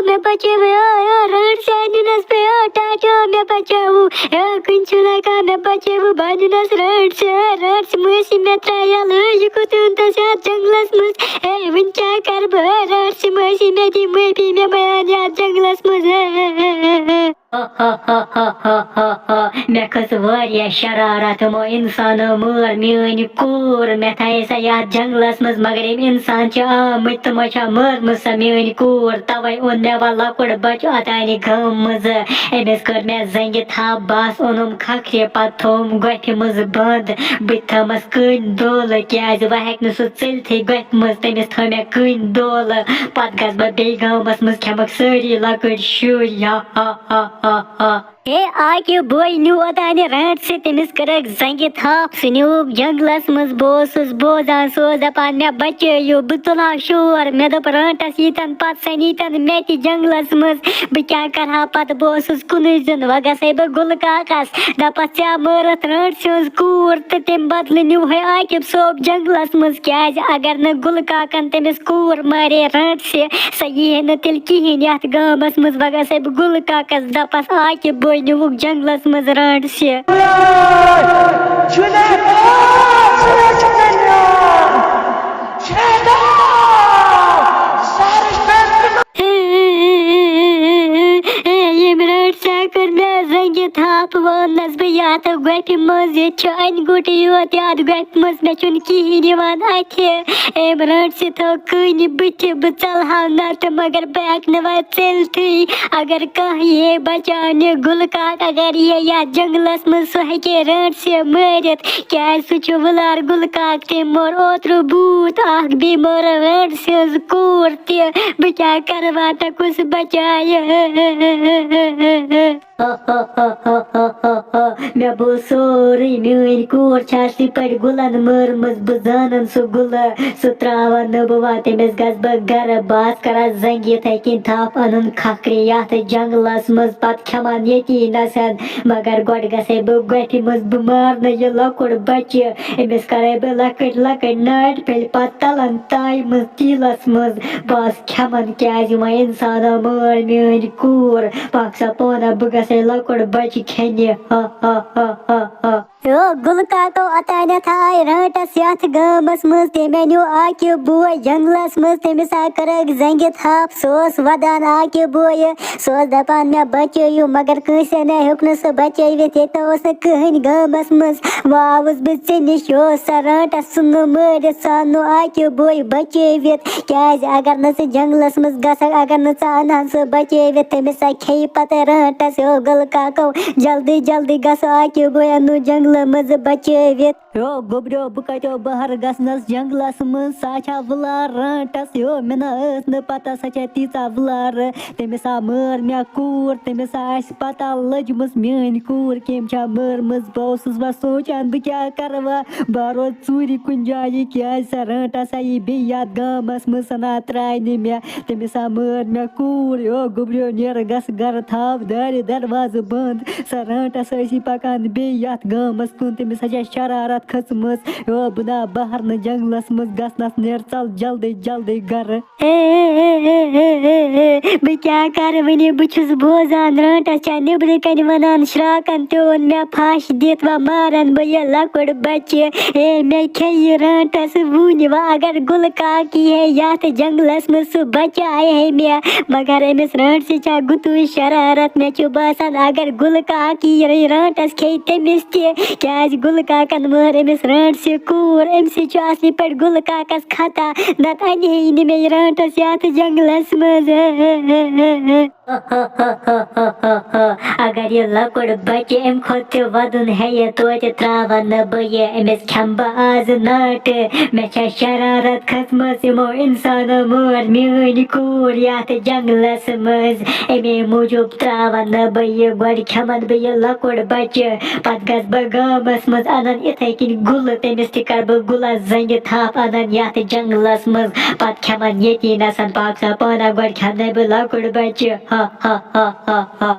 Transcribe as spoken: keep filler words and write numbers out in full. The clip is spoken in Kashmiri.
مےٚ بچٲوٕے، آ، آ، رانٛٹسہِ نیونس بہٕ، آ، ٹاٹا، مےٚ بچٲوٕ، آ، کُنہِ چھُ لگان، مےٚ بچٲوٕ، بہٕ نیونس رانٛٹسہِ، آ، رانٛٹسہِ مٲسی مےٚ ترٛایہِ یَلہٕ، یہِ کوٚت اوٚنتس یَتھ جنٛگلس منٛز، ہے، وۄنۍ کیٛاہ کرٕ بہٕ، آ، رانٛٹسہِ مٲسی مےٚ دِ معٲفی، مےٚ مہ اَن یَتھ جنٛگلس منٛز، آ، آ، آ، آ۔ مےٚ کھٔژ واریاہ شرارت، یِمو اِنسانو مٲر میٲنۍ کوٗر۔ مےٚ تھایے سۄ یتھ جنگلس منٛز، مگر یِم اِنسان چھِ آمٕتۍ، تِمو چھا مٲرمٕژ سۄ میٲنۍ کوٗر؟ توے اوٚن مےٚ وۄنۍ لۄکُٹ بچہٕ اوٚتانۍ گامہٕ منٛزٕ۔ أمِس کٔر مےٚ زنٛگہِ تھپھ، بس اوٚنُم کھکھرِ، پتہٕ تھووُم گۄپھِ منٛز بند۔ بہٕ تہِ تھٲومس کٔنۍ دولہٕ، کیازِ وۄنۍ ہیٚکہِ نہٕ سُہ ژٔلتھٕے گۄپھِ منٛز۔ تٔمِس تھٲو مےٚ کٔنۍ دولہٕ، پتہٕ گژھٕ بہٕ بیٚیہِ گامس منٛز، کھٮ۪مکھ سٲری لۄکٕٹۍ شُرۍ۔ ہا ہا ہا ہا ہا۔ ہے آکہِ بوے نیوٗ اوٚتانۍ رانٛٹسہِ، تٔمِس کٔرٕکھ زنٛگہِ تھپھ، سُہ نیوٗکھ جنٛگلس منٛز۔ بہٕ اوسُس بوزان، سُہ اوس دپان، "مےٚ بچٲیِو، بہٕ تُلہٕ ہا شور۔" مےٚ دوٚپ، "رانٛٹس ییٖتن پتہٕ سَنیٖتن مےٚ تہِ جنٛگلس منٛز، بہٕ کیٛاہ کرٕ ہا پتہٕ؟" بہٕ اوسُس کُنُے زوٚن، وۄنۍ گژھے بہٕ گُلہٕ کاکس، دپس، "ژےٚ مٲرٕتھ رانٛٹسہِ ہٕنٛز کوٗر تہٕ تَمہِ بدلہٕ نیوٗہے عاقب صٲب جنٛگلس منٛز، کیٛازِ اگر نہٕ گُلہٕ کاکن تٔمِس کوٗر مارے رانٛٹسہِ، سۄ یی ہے نہٕ تیٚلہِ کِہیٖنۍ یَتھ گامَس منٛز۔ وۄنۍ گژھے بہٕ گُلہٕ کاکَس دَپَس، عاقب بوے نیوٗکھ جنٛگلَس منٛز رانٛٹسہِ۔" ییٚمۍ رانٛٹسہِ کٔر مےٚ زنٛگہِ تھپھ، ووٚننَس بہٕ یَتھ گۄپھِ منٛز، ییٚتہِ چھُ اَنہِ گوٚٹٕے یوت یَتھ گۄپھِ منٛز، مےٚ چھُنہٕ کِہیٖنۍ یِوان اَتھِ۔ أمۍ رانٛٹسہِ تھٲو کٔنۍ بٕتھِ، بہٕ ژَلہٕ ہا نَتہٕ، مگر بہٕ ہٮ۪کہٕ نہٕ وۄنۍ ژٔلتھٕے۔ اگر کانٛہہ یی ہے بچاونہِ، گُلہٕ کاک اگر یی ہے یَتھ جنٛگلَس منٛز، سُہ ہیٚکہِ ہے رانٛٹسہِ مٲرِتھ، کیٛازِ سُہ چھُ وُلار گُلہٕ کاک۔ تٔمۍ مور اوترٕ بوٗت اَکھ، بیٚیہِ مٲر رانٛٹسہِ ہٕنٛز کوٗر تہِ۔ بہٕ کیٛاہ کَرٕ وۄنۍ، تہٕ کُس بچایہِ؟ مےٚ بوٗز سورُے، میٲنۍ کوٗر چھِ اَصلی پٲٹھۍ گُلن مٲرمٕژ، بہٕ زانن سُہ گُلہٕ، سُہ ترٛاوَن نہٕ بہٕ وۄنۍ، تٔمِس گژھٕ بہٕ گرٕ، بہٕ آسہٕ کران زنٛگہِ یِتھَے کٔنۍ تھپھ، اَنُن کھکھرِ یَتھ جنٛگلَس منٛز، پتہٕ کھٮ۪مَن ییٚتی نَسَن، مگر گۄڈٕ گژھے بہٕ گۄپھِ منٛز، بہٕ مارنہٕ یہِ لۄکُٹ بچہِ، أمِس کرے بہٕ لۄکٕٹۍ لۄکٕٹۍ ناٹہِ پھٔلۍ، پتہٕ تَلَن تایہِ منٛز تیٖلَس منٛز، بہٕ آسہٕ کھٮ۪مَن، کیٛازِ وۄنۍ اِنسانو مٲر میٲنۍ کوٗر۔ پکھ سا پانہ، بہٕ گژھے لۄکُٹ بچہِ کھٮ۪نہِ۔ ہا ہا ہا ہا ہا۔ یو گُلہٕ کاکو اوٚتانٮ۪تھ آے رانٛٹس یتھ گامس منٛز، تٔمۍ نیوٗ عاقب بوے جنگلس منٛز، تٔمِس آے کٔرٕکھ زنٛگہِ تھپھ، سُہ اوس ودان عاقب بویہِ، سُہ اوس دپان، "مےٚ بچٲیِو"، مگر کٲنٛسے نہ ہیوٚک نہٕ سُہ بچٲوِتھ، ییٚتہِ نہ اوس نہٕ کٕہٕنۍ گامس منٛز۔ وۄنۍ آوُس بہٕ ژےٚ نِش، یہِ اوس سۄ رانٛٹس، ژھُن نہٕ مٲرِتھ، سُہ آو نہٕ عاقب بوے بچٲوِتھ، کیٛازِ اگر نہٕ ژٕ جنگلس منٛز گژھکھ، اگر نہٕ ژٕ انہن سُہ بچٲوِتھ، تٔمِس سا کھیٚیہِ پتہٕ رانٛٹس۔ یو گُلہٕ کاکو، جلدی جلدی گژھو عاقب بوے انو جنگلہٕ منٛزٕ بچٲوِتھ۔ یو گوٚبریو، بہٕ کتیو بہر گژھنس جنگلس منٛز، سۄ چھا وُلار رانٛٹس؟ یو مےٚ نہ ٲس نہٕ پتہ سۄ چھا تیٖژاہ وُلار۔ تٔمِس آ مٲر مےٚ کوٗر، تٔمِس آ آسہِ پتہ لٔجمٕژ میٲنۍ کوٗر کٔمۍ چھا مٲرمٕژ۔ بہٕ اوسُس وۄنۍ سونٛچان، بہٕ کیٛاہ کرٕ وۄنۍ؟ بہٕ روزٕ ژوٗرِ کُنہِ جایہِ، کیٛازِ سۄ رانٛٹس آیہِ بیٚیہِ یتھ گامس منٛز، سۄ نہ ترٛایہِ نہٕ مےٚ۔ تٔمِس آ مٲر مےٚ کوٗر۔ یو گوٚبریو، نیر گژھ گرٕ، تھاو دارِ دروازٕ بنٛد۔ سۄ رانٛٹس ٲسی پکان بیٚیہِ یتھ گامس کُن، تٔمِس ہا چھےٚ شرارت کھٔژمٕژ۔ یو بہٕ نہ بہر نہٕ جنگلس منٛز گژھنس، نیر ژل جلدی جلدی گرٕ۔ بہٕ کیٛاہ کرٕ وۄنۍ؟ بہٕ چھُس بوزان، رانٛٹس چھےٚ نیٚبرٕ کنہِ ونان، شراکن تہِ اوٚن مےٚ پھش دِتھ، وۄنۍ مارن بہٕ یہِ لۄکُٹ بچہِ۔ اے، مےٚ کھیٚیہِ رانٛٹس وُنہِ، وۄنۍ اگر گُلہٕ کاک یی ہے یتھ جنگلس منٛز، سُہ بچایہِ ہے مےٚ۔ مگر أمِس رانٛٹسہِ چھےٚ گُتُے شرارت، مےٚ چھُ باسان اگر گُلہٕ کاک یی رانٛٹس کھیٚیہِ تٔمِس تہِ، کیٛازِ گُلہٕ کاکن مٲر أمِس رانٛٹسہِ کوٗر، أمۍ سۭتۍ چھُ اصلی پٲٹھۍ گُلہٕ کاکس خطا، نتہٕ انہِ ہے نہٕ مےٚ یہِ رانٛٹس یتھ جنگلس منٛز۔ اگر یہِ لۄکُٹ بچہِ امہِ کھۄتہٕ تہِ ودُن ہیٚیہِ، توتہِ ترٛاوَن نہٕ بہٕ یہِ، أمِس کھٮ۪مہٕ بہٕ آز ناٹہٕ۔ مےٚ چھےٚ شرارت کھٔژمٕژ، یِمو اِنسانو مٲر میٲنۍ کوٗر یتھ جنگلس منٛز۔ امے موٗجوٗب ترٛاوَن نہٕ بہٕ یہِ، گۄڈٕ کھٮ۪مَن بہٕ یہِ لۄکُٹ بچہِ، پتہٕ گژھٕ بہٕ گامس منٛز، انن اِتھے کٔنۍ گُلہٕ، تٔمِس تہِ کرٕ بہٕ گُلس زنٛگہِ تھپھ، انن یتھ جنگلس منٛز، پتہٕ کھٮ۪مَن ییٚتی نسن۔ پاک سا پانہ، گۄڈٕ کھٮ۪منے بہٕ لۄکُٹ بچہِ۔ ہا ہا ہا ہا ہا۔